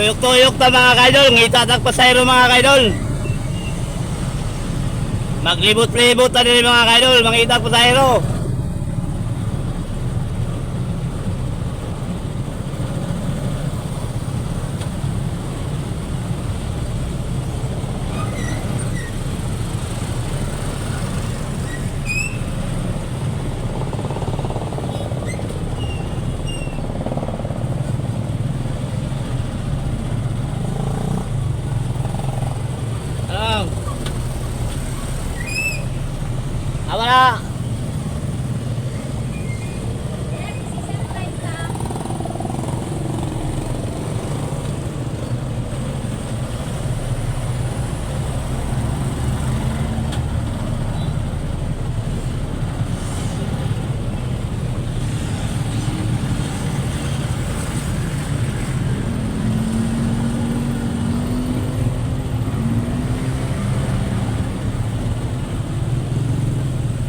Tuyok-tuyok ta, mga kaidol, ngita tag pasahero, mga kaidol. Maglibot-libot ta din, mga kaidol, mangita pasahero. Ano? Ah, wala.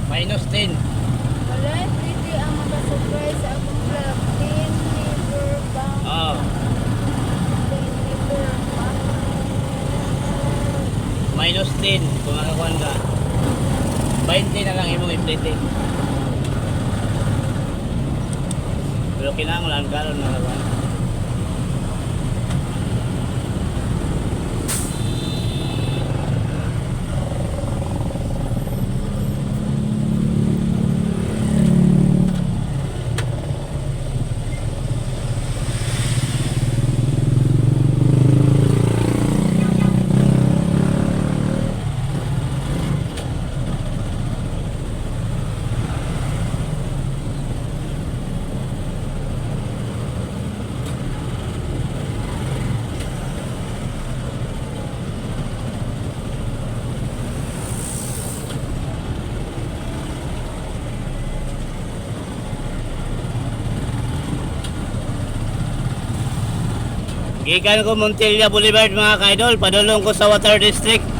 Minus 10. Wala, pretty ang makasubscribe sa akong vlog. Tin River Bank. Oo. Tin River Bank. Minus 10 kung makakuan ka. 20 na lang imong i-plate. Pero kinahanglan karon makakuan. Gikan ko Montilla Boulevard, mga kaidol, padulong ko sa Water District.